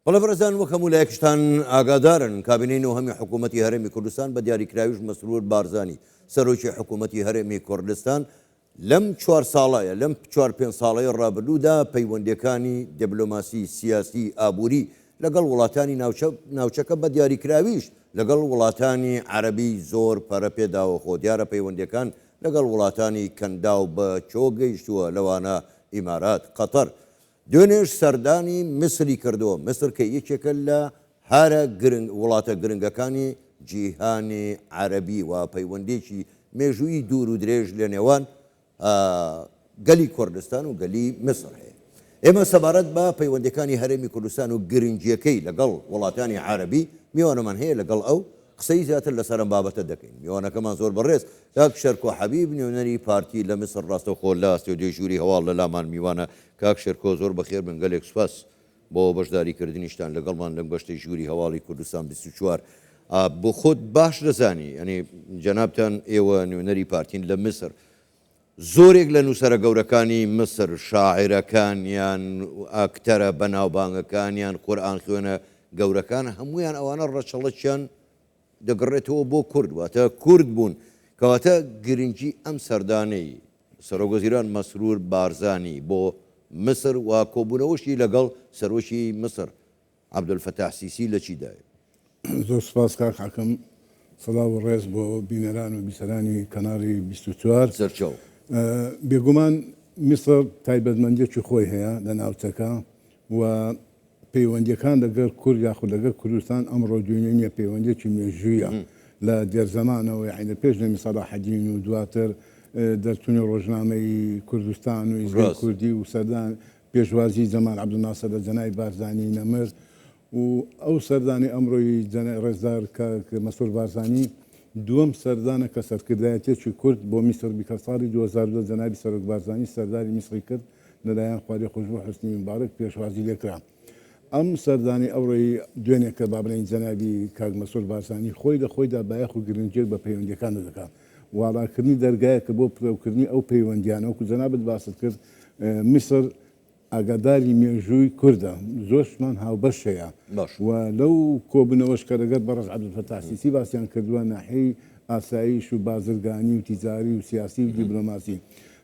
بەڵێ بەڕێزان وەک هەموو لایەکشتان ئاگادارن کابینەی نۆهەمی حکوومەتی هەرێمی کوردستان بە دیاریکراویش مەسرور بارزانی سەرۆکی حکوومەتی هەرێمی کوردستان لەم چوار ساڵەیە لەم چوار پێنج ساڵەی ڕابردوودا پەیوەندیەکانی دبلۆماسی سیاسی ئابووری لەگەڵ وڵاتانی ناوچە ناوچەکە بە دیاریکراویش لەگەڵ وڵاتانی عەرەبی زۆر پەرە پێداوە خۆ دیارە پەیوەندیەکان لەگەڵ وڵاتانی کەنداو بە چۆ گەیشتووە لەوانە ئیمارات قەتەر دوێنێش سەردانی میسری کردووە، میسر کە یەکێکە لە هەرە گرنگ وڵاتە گرنگەکانی جیهانی عەرەبی و پەیوەندییەکی مێژوویی دوور و درێژ لە نێوان گەلی کوردستان و گەلی میسر هەیە. ئێمە سەبارەت بە پەیوەندییەکانی هەرێمی کوردستان و گرنگییەکەی لەگەڵ وڵاتانی عەرەبی میوانەمان هەیە لەگەڵ ئەو قسەی زیاتر لەسەر ئەم بابەتە دەکەین. میوانەکەمان زۆر بەڕێز کاک شێرکۆ حەبیب نوێنەری پارتی لە میسر ڕاستەوخۆ لە ستۆدیۆی ژووری هەواڵ لە لامان میوانە. کاک شێرکۆ زۆر بەخێر بن گەلێک سوپاس بۆ بەشداری کردنیشتان لەگەڵمان لەم گەشتەی ژووری هەواڵی کوردستان 24. بۆ خۆت باش دەزانی یانی جەنابتان ئێوە نوێنەری پارتین لە میسر زۆرێک لە نووسەرە گەورەکانی میسر، شاعیرەکانیان، ئاکتەرە بەناوبانگەکانیان، قورئانخوێنە گەورەکان، هەموویان ئەوانە ڕەچەڵەکیان دەگەڕێتەوە بۆ کورد، واتە کورد بوون. کەواتە گرنگی ئەم سەردانەی سەرۆکوەزیران مەسرور بارزانی بۆ میسر و کۆبوونەوەشی لەگەڵ سەرۆکی میسر عەبدولفەتاح سیسی لە چیدایە؟ زۆر سوپاس کاک حەکەم، سڵاو و ڕێز بۆ بینەران و بیسەرانی کەناڵی 24. سەرچاو. بێگومان میسڕ تایبەتمەندیەکی خۆی هەیە لە ناوچەکە و پەیوەندیەکان لەگەر کورد یاخود لەگەر کوردستان ئەمڕۆ دوێنێ نیە، پەیوەندیەکی مێژوویە لە دێرزەمانەوە یانی لە پێش دەمی سەلاحەدین و دواتر دەرچوونی ڕۆژنامەی کوردستان و ئیزگەی کوردی و سەردان پێشوازی جەمال عەبدولناسر لە جەنابی بارزانی نەمر و ئەو سەردانەی ئەمڕۆی ڕێزدار کاک مەسرور بارزانی دووەم سەردانە کە سەرکردایەتیەکی کورد بۆ میسر بیکات. ساڵی 2002 جەنابی سەرۆک بارزانی سەردانی میسری کرد، لەلایەن خوالێخۆشبوو حوسنی موبارەک پێشوازی لێکرا. ئەم سەردانەی ئەوڕۆی دوێنێ کە با بڵێین جەنابی کاک مەسرور بارزانی خۆی لە خۆیدا بایەخ و گرنگیەک بە پەیوەندیەکان دەدات. واڵاکردنی دەرگایەکە بۆ پتەوکردنی ئەو پەیوەندیانە وەکو جەنابت باست کرد میسر ئاگاداری مێژووی کوردە زۆر شتمان هاوبەش هەیە و لەو کۆبوونەوەش کە لەگەڵ بەڕێز عەبدولفەتاح سیسی باسیان کردووە ناحیەی ئاسایش و بازرگانی و تیجاری و سیاسی و دیبلۆماسی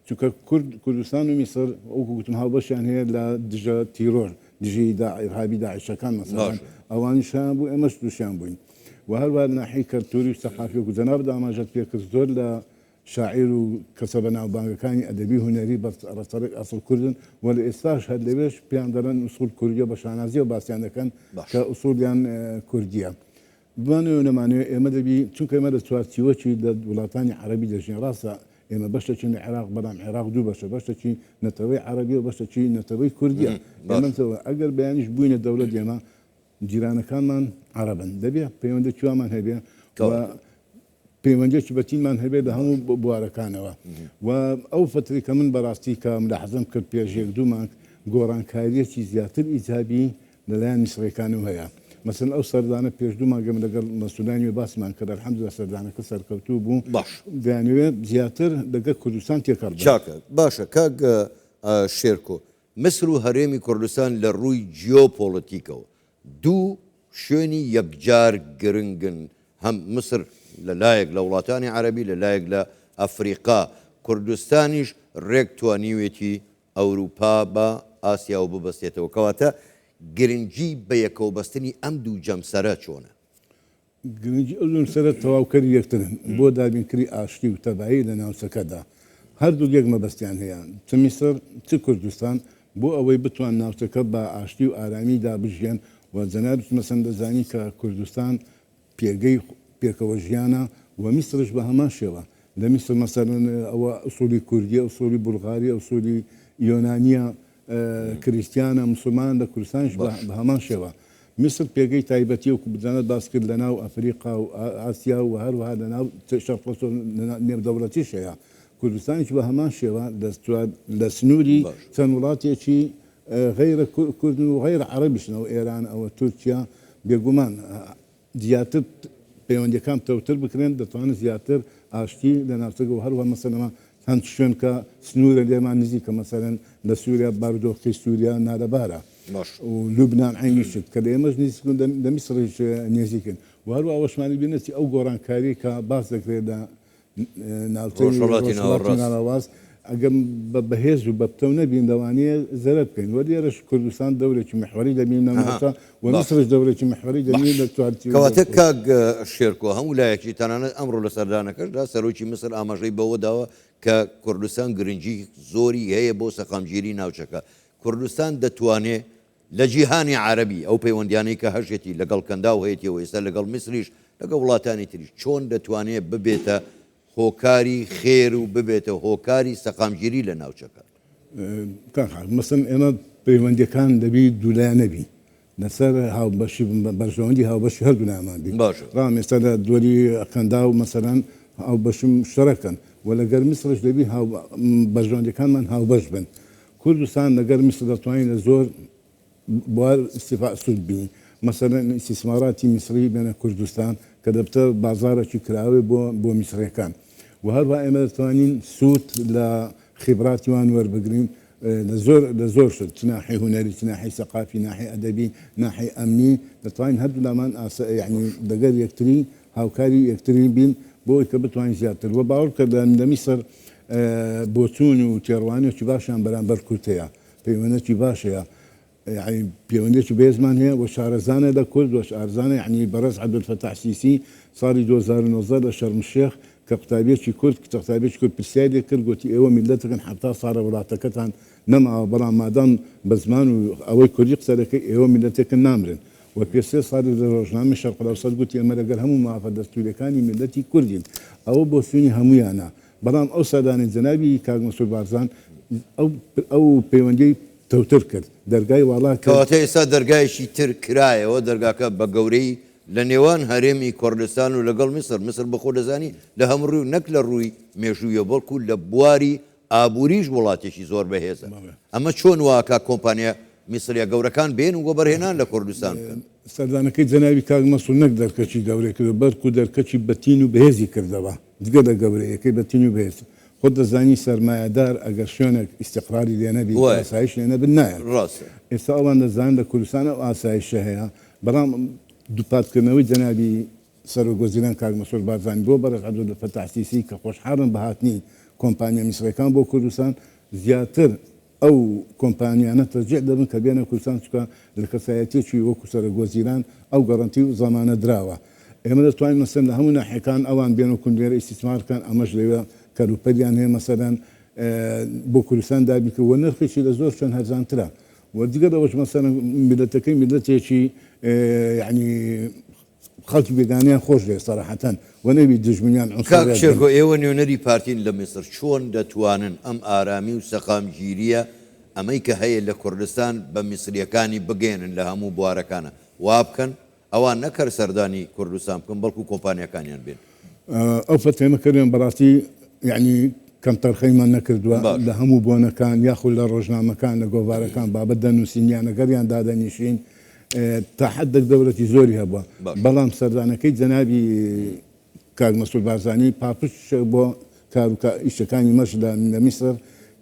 چونکە کورد کوردستان و میسر وەکو گوتم هاوبەشیان هەیە لە دژە تیرۆر دژی ئیرهابی داعشەکان مەسەلەن ئەوانیش هەیان بوو ئێمەش تووشیان بووین و هەروەها لە ناحیەی کەلتووری و سەقافی وەکو جەنابت ئاماژەت پێکرد زۆر لە شاعیر و کەسە بەناوبانگەکانی ئەدەبی هونەری بە ڕەچەڵەک ئەسڵ کوردن و لە ئێستاش هەر لەوێش پێیان دەڵێن ئوسوڵ کوردیە بە شانازیەوە باسیان دەکەن کە ئوسوڵیان کوردیە. بمانەوێ و نەمانەوێ ئێمە دەبی چونکە ئێمە لە چوارچیوەکی لە وڵاتانی عەرەبی دەژین ڕاستە ئێمە بەشێکین لە عێراق بەڵام عێراق دوو بەشە بەشێکی نەتەوەی عەرەبیە و بەشێکی نەتەوەی کوردیە ئێمە ئەگەر بەیانیش بووینە دەوڵەت ئێمە جیرانەکانمان عەرەبن دەبێ پەیوەندێکی وامان هەبێ و پەیوەندێکی بەتینمان هەبێ لە هەموو بوارەکانەوە و ئەو فتری کە من بەڕاستی کە ملاحزەم کرد پێش یەک دوو مانگ گۆڕانکاریەکی زیاتر ئیجابی لەلایەن میسڕیەکانەوە هەیە مەسەلەن ئەو سەردانە پێش دوو مانگە من لەگەڵ مەسولانی و باسمان کرد الحمدللە سەردانەکە سەرکەوتوو بوو باش دەیانەوێت زیاتر لەگەڵ کوردستان تێکەڵ بن. چاکە باشە کاک شێرکۆ میسر و هەرێمی کوردستان لە ڕووی جیۆپۆڵەتیکەوە دوو شوێنی یەکجار گرنگن، هەم میسر لە لایەک لە وڵاتانی عەرەبی لە لایەک لە ئەفریقا، کوردستانیش ڕێک توانیوێتی ئەوروپا بە ئاسیاوە ببەستێتەوە، کەواتە گرنگی بەیەکەوەبەستنی ئەم دوو جەمسەرە چۆنە؟ گرنگی ئەو دوو نووسەرە تەواوکەری یەکترن بۆ دابینکردنی ئاشتی و تەبایی لە ناوچەکەدا. هەردووک یەک مەبەستیان هەیە، چ میسر چ کوردستان، بۆ ئەوەی بتوان ناوچەکە بە ئاشتی و ئارامیدا بژیەن و جەنابیش مەسەن دەزانی کە کوردستان پێگەی پێکەوە ژیانە و میسرش بە هەمان شێوە. لە میسر مەسەلەن ئەوە ئوسولی کوردیە، ئوسولی بولغاریە، ئوسولی یۆنانیە، کریستیانە، موسڵمانان لە کوردستانیش بە هەمان شێوە. میسر پێگەی تایبەتی وەکو جەنابت باس کرد لە ناو ئەفریقا و ئاسیا و هەروەها لە ناو شەرق ئەوسەت نێودەوڵەتیش هەیە. کوردستانیش بە هەمان شێوە لە سنووری چەند وڵاتێکی غەیرە کوردن و غەیرە عەرەبیشن، ئەوە ئێران، ئەوە تورکیا، بێگومان زیاتر پەیوەندیەکان پتەوتر بکرێن دەتوانن زیاتر ئاشتی لە ناوچەکە و هەروەها مەسەلەن هەند شوێن کە سنوورە لێمان نزیکە مەسەلەن لە سووریا بارودۆخی سووریا نالەبارە. و لوبنان عەینی شت کە لە ئێمەش نزیکن و لە میسڕیش نزیکن و هەروەها ئەوەشمانی بیر نەچی ئەو گۆڕانکاریەی کە باس دەکرێت لە ناوچەی ڕۆژهەڵاتی ڕۆژهەڵاتی ناوەڕاست. ناوەڕاست ئەگەر بە بەهێز و بە پتەو نەبین لەوانەیە زەرەر بکەین و لێرەش کوردستان دەورێکی میحوەری دەبینین لەم ئەها ناوچە و باش. میسڕیش دەورێکی میحوەری دەبینین باش لە چوارچێوەی کەواتە دەوڵەت. کاک شێرکۆ هەموو لایەکی تەنانەت ئەمڕۆ لە سەردانەکەشدا سەرۆکی میسر ئاماژەی بەوە داوە کە کوردستان گرنگی زۆری هەیە بۆ سەقامگیری ناوچەکە کوردستان دەتوانێ لە جیهانی عەرەبی ئەو پەیوەندیانەی کە هەشێتی لەگەڵ کەنداو هەیەتی و ئێستا لەگەڵ میسریش لەگەڵ وڵاتانی تریش چۆن دەتوانێ ببێتە هۆکاری خێر و ببێتە هۆکاری سەقامگیری لە ناوچەکە؟ کاک حاکم مەسەلەن ئێمە پەیوەندیەکان دەبی دوولایەنە بی لەسەر هاوبەشی بەرژەوەندی هاوبەشی هەردوولامان بی باشە. ڕام ئێستا لە دووەلی کەنداو مەسەلەن هاوبەشی مشتەرەکەن و لەگەر میسڕیش دەبی هاو بەرژەوەندیەکانمان هاوبەش بن کوردستان لەگەر میسر دەتوانین لە زۆر بوار ئیستیفا سوود بینین مەسەلەن ئیستیسماراتی میسری بێنە کوردستان کە دەبتە بازارێکی کراوەی بۆ بۆ میسریەکان و هەروەها ئێمە دەتوانین سوود لە خیبراتی وان وەربگرین لە زۆر لە زۆر شت چ ناحی هونەری چ ناحی سەقافی ناحی ئەدەبی ناحی ئەمنی دەتوانین هەردوولامان ئاسە یعنی لەگەر یەکتری هاوکاری یەکتری بین بۆ ئەوەی کە بتوانین زیاتر و باوەڕ بکە لە میسر بۆچوون و تێڕوانێکی باشیان بەرامبەر کورد هەیە پەیوەندێکی باش هەیە یعنی پەیوەندێکی بەهێزمان هەیە و شارەزانە لە کورد و شارەزانە یعنی بەڕێز عەبدولفەتاح سیسی ساڵی 2019 لە شەرم الشێخ کە قوتابیەکی کورد کچە قوتابیەکی کورد پرسیاری لێ کرد گۆتی ئێوە میللەتەکن 70 ساڵە وڵاتەکەتان نەماوە بەڵام مادام بە زمان و ئەوەی کوردی قسە دەکەی ئێوە میللەتێکن نامرن و پێ سێ ساڵی لە ڕۆژنامەی شەرق الاوسط گوتی ئێمە لەگەر هەموو مافە دەستوریەکانی میللەتی کوردین ئەوە بۆچوونی هەموویانە بەڵام ئەو سەردانەی جەنابی کاک مەسرور بارزان ئەو ئەو پەیوەندیەی پتەوتر کرد دەرگای واڵا کرد. کەواتە ئێستا دەرگایەکی تر کرایەوە، دەرگاکە بە گەورەیی لە نێوان هەرێمی کۆردستان و لەگەڵ میسر، میسر بە خۆ دەزانی لە هەموو ڕوو نەک لە ڕووی مێژوویەوە بەڵکو لە بواری ئابووریش وڵاتێکی زۆر بەهێزە، ئەمە چۆن وا ئەکا کۆمپانیا میسریە گەورەکان بێن و وەبەرهێنان لە کوردستان بکەن؟ سەردانەکەی جەنابی کاک مەسرور نەک دەرکەچی گەورەی کردەوە بەلکو دەرکەچی بەتین و بەهێزی کردەوە. جگە لە گەورەیەکەی بە تین و بەهێز. خۆت دەزانی سەرمایەدار ئەگەر شوێنێک ئیستیقراری لێ نەبی، وایە. ئاسایش لێ نەبن نایەن. ڕاستە. ئێستا ئەوان دەزانن لە کوردستان ئەو ئاسایشە هەیە، بەڵام دووپاتکردنەوەی جەنابی سەرۆک وەزیران کاک مەسرور بارزانی بۆ بەڕێز عەبدولفەتاح سیسی کە خۆشحاڵن بە هاتنی کۆمپانیا میسڕیەکان بۆ کوردستان زیاتر ئەو کۆمپانیانە تەشجیع دەبن کە بێنە کوردستان چونکە لە کەسایەتیەکی وەکو سەرۆک وەزیران ئەو گەرەنتی و زەمانە دراوە ئێمە دەتوانین مەسەلەن لە هەموو ناحیەکان ئەوان بێن و کونگێرە ئیستیسمار بکەن ئەمەش لەوێ کەلوپەلیان هەیە مەسەلەن بۆ کوردستان دابین کرد و نرخیشی لە زۆر شوێن هەرزانترە و جگە لەوەش مەسەلەن میللەتەکەی میللەتێکی یعنی خەڵکی بێگانەیان خۆش دەوێت سەراحەتەن و نەبی دوژمنیان کاک عنصریەت بن. شێرکۆ ئێوە نوێنەری پارتین لە میسر چۆن دەتوانن ئەم ئارامی و سەقامگیریە ئەمەی کە هەیە لە کوردستان بە میسریەکانی بگەیەنن لە هەموو بوارەکانە وابکەن ئەوان نەک هەر سەردانی کوردستان بکەن بەڵکو کۆمپانیاکانیان بێن؟ ئەو فەتوەیە کردیان بەڕاستی یەعنی کەمتەرخەمیمان نەکردووە باشە. لە هەموو بۆنەکان یاخود لە ڕۆژنامەکان لە گۆڤارەکان بابەت دەنووسین یان لەگەڵیان دادەنیشین تا حەدێک دەورێکی زۆری هەبووە، بەڵام سەردانەکەی جەنابی کاک مەسرور بارزانی پاڵپشتێک بۆ کار و ئیشەکانی مەش لە میسر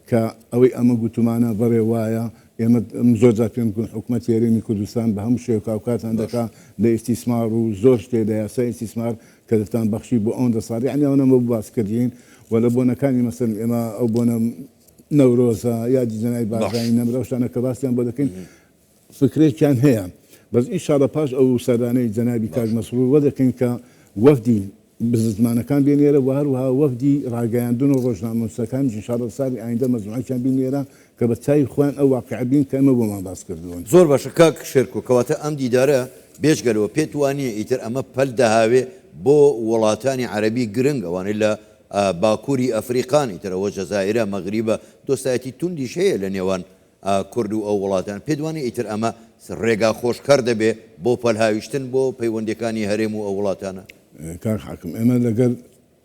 کە ئەوەی ئەمە گوتومانە بەڕێ وایە ئێمە زۆر جار پێم گوتن حکومەتی هەرێمی کوردستان بە هەموو شێوەیەک هاوکارتان دەکا لە ئیستیسمار و زۆر شتێ لە یاسای ئیستیسمار کە دەتان بەخشی بۆ ئەوەندە ساڵ یەعنی ئەوەنە بۆ باس کردین و لە بۆنەکانی مەسەلەن ئێمە ئەو بۆنە نەورۆزە یادی جەنابی بارزانی نەمرە ئەو شتانە کە باسیان بۆ دەکەین فکرێکیان هەیە بەس ئینشاڵا پاش ئەو سەردانەی جەنابی کاک مەسرور وە دەکەین کە وەفدی بزنسمانەکان بێنێرە وە هەروەها وەفدی ڕاگەیاندن و ڕۆژنامەنووسەکانیش ئینشاڵا ساڵی ئایندە مەجموعەکیان بینێرە کە بە چاوی خۆیان ئەو واقیعە بین کە ئێمە بۆمان باس کردوون. زۆر باشە کاک شێرکۆ کەواتە ئەم دیدارە بێجگە لەوە پێت وانیە ئیتر ئەمە پەل دەهاوێ بۆ وڵاتانی عەرەبی گرنگ ئەوانەی لە باکوری ئەفریقان ئیتر ئەوە جەزائیرە مەغریبە دۆستایەتی توندیش هەیە لە نێوان کورد و ئەو وڵاتان پێت وانیە ئیتر ئەمە ڕێگا خۆشکەر دەبێ بۆ پەلهاویشتن بۆ پەیوەندیەکانی هەرێم و ئەو وڵاتانە؟ کاک حاکم ئێمە لەگەر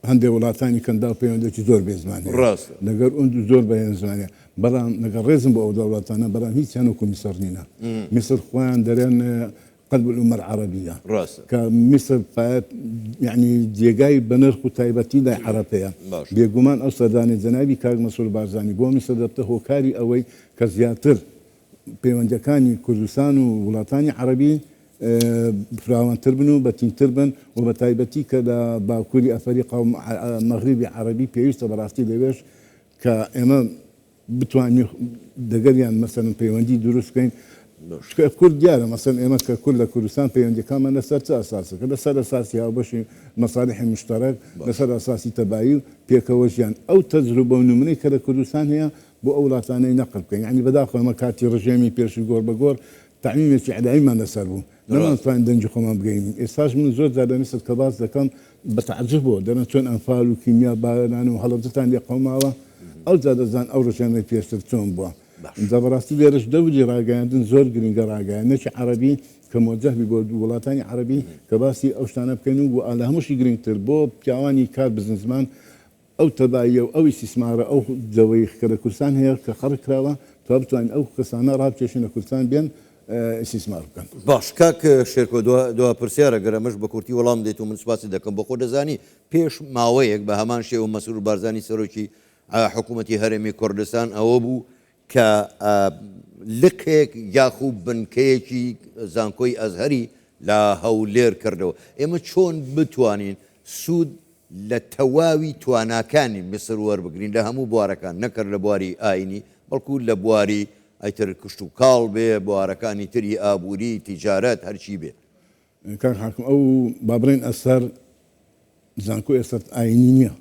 هەندێ وڵاتانی کەنداو پەیوەندێکی زۆر بێزمان هەیە ڕاستە. لەگەر ئوند زۆر بەهێزمان هەیە بەڵام لەگەڵ ڕێزم بۆ ئەو دەوڵەتانە بەڵام هیچیان وەکو میسڕ نینە میسر خۆیان دەرێن قلب الامە العربیە ڕاستە. کە میسر پایە یەعنی جێگای بەنرخ و تایبەتی لای عەرەب هەیە باشە. بێگومان ئەو سەردانەی جەنابی کاک مەسرور بارزانی بۆ میسر دەبتە هۆکاری ئەوەی کە زیاتر. پەیوەندیەکانی کوردستان و وڵاتانی عەرەبی فراوانتر بن و بەتینتر بن و بە تایبەتی کە لە باکووری ئەفەریقا و مەغریبی عەرەبی پێویستە بەڕاستی لەوێش کە ئێمە بتوانین دەگەریان مەسەلەن پەیوەندی دروست بکەین چونکە کورد دیارە مەسەلەن ئێمە کە کورد لە کوردستان پەیوەندیەکانمان لەسەر چ ئەساسێکە لەسەر ئەساسی هاوبەشی مەسالحی مشتەرەک لەسەر ئەساسی تەبایی و پێکەوە ژیان ئەو تەجروبە و نمونەی کە لە کوردستان هەیە بۆ ئەو وڵاتانەی نەقل بکەین یانی بەداخەوە ئێمە کاتی ڕژێمی پێشوو گۆڕ بە گۆڕ تەعمیمێکی ئیعلامیمان لەسەر بوو نەمانتوانی دەنگی خۆمان بگەینین ئێستاش من زۆر جار لە میسر کە باس دەکەم بە تەعجوبەوە دەڵێن چۆن ئەنفال و کیمیا باران و هەڵەبجەتان لێ قەوماوە ئەوجا دەزان ئەو ڕژێمەی پێشتر چۆن بووە ئینجا بەڕاستی لێرەش دەوری ڕاگەیاندن زۆر گرنگە ڕاگەیاندنێکی عەرەبی کە مۆجەه بی بۆ وڵاتانی عەرەبی کە باسی ئەو شتانە بکەین و لە هەمووشی گرنگتر بۆ پیاوانی کار بزنسمان ئەو تەباییە و ئەو ئیستیسمارە ئەو جەوەی کە لە کوردستان هەیە کە خەڕ کراوە تا بتوانین ئەو کەسانە ڕابکێشین لە کوردستان بێن ئیستیسمار بکەن. باش کاک شێرکۆ دوا دوا پرسیارە گەر ئەمەش بە کورتی وەڵام دەیت و من سوپاست دەکەم بۆ خۆ دەزانی پێش ماوەیەک بە هەمان شێوە مەسرور بارزانی سەرۆکی حکوومەتی هەرێمی کوردستان ئەوە بوو کە لقێک یاخو بنکەیەکی زانکۆی ئەزهەری لە هەولێر کردەوە ئێمە چۆن بتوانین سوود لە تەواوی تواناکانی میسر وەربگرین لە هەموو بوارەکان نەک هەر لە بواری ئاینی بەڵکو لە بواری ئیتر کشتوکاڵ بێ بوارەکانی تری ئابووری تیجارەت هەرچی بێ. کاک حاکم ئەو با بڵێین ئەسەر زانکۆی ئەسەر ئاینی نییە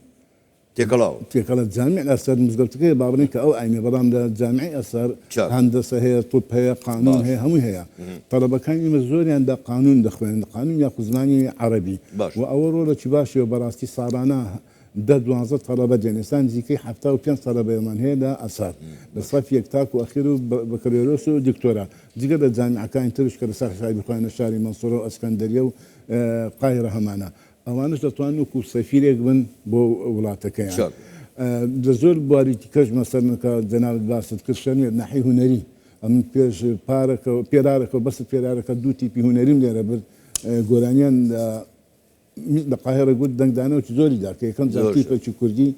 تێکەڵاوە. تێکەڵە جامیع ئەسەر مزگەوتەکەی با بڵێین کە ئەو ئاینیە بەڵام لە جامیعی ئەسەر هەندەسە هەیە طب هەیە قانون هەیە هەمووی هەیە تەڵەبەکانی ئێمە زۆریان لە قانون دەخوێنن قانون یاخود زمانی عەرەبی و ئەوە ڕۆڵێکی باشیە بەڕاستی ساڵانە دە دوانزە تەڵەبە دێن ئێستا نزیکەی 75 تەڵەبەمان هەیە لە ئەسەر لە سەف یەک تاکو ئەخیر و بەکەلۆریۆس و دکتۆرا جگە لە جامیعەکانی ترش کە لەسەر حسابی خۆیان لە شاری مەنسوڕە و ئەسکەندەریە و قاهیرە هەمانە ئەوانەش دەتوانن وەکو سەفیرێک بن بۆ وڵاتەکەیان. لە زۆر بواری دیکەش مەسەلەن کە جەنابت باست کرد شەرم نیە ناحیەی هونەری ئەمن پێش پارەکە پێرارەکە و بەست پێرارەکە دوو تیپی هونەریم لێرە برد گۆرانیان لە لە قاهێرە گوت دەنگدانەوەکی زۆری دا کە یەکەم جار تیپێکی کوردی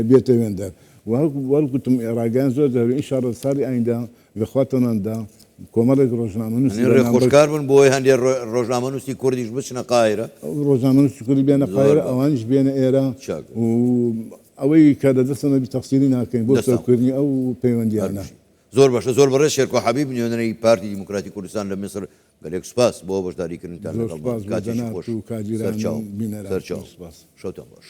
بێتە وێندەر و وەک گوتم ڕاگەیان زۆر دەوێ ئینشاڵڵا ساڵی ئایندە لە خواتەماندا کۆمەڵێک ڕۆژنامەنووسی یانی بەنامبەر ڕێخۆشکار بن بۆ ئەوەی هەندێ ڕۆژنامەنووسی کوردیش بچنە قاهیرە. ڕۆژنامەنووسی کوردی بێنە زۆر قاهیرە باش. ئەوانیش بێنە ئێرە چاک. و ئەوەی کە لە دەستمە بی تەقسیری ناکەین بۆ دەستان خۆش. پتەوکردنی ئەو هەر پەیوەندییانە. بژی. زۆر باشە زۆر بەڕێز شێرکۆ حەبیب نوێنەری پارتی دیموکراتی کوردستان لە میسر گەلێک سوپاس بۆ بەشداریکردنتان زۆر لەگەڵمان سوپاس بۆ کاتێکی جەنابت خۆش و کاک جیران و سەرچاوم بینەران. زۆر سەرچاوم سوپاس. شەوتان باش.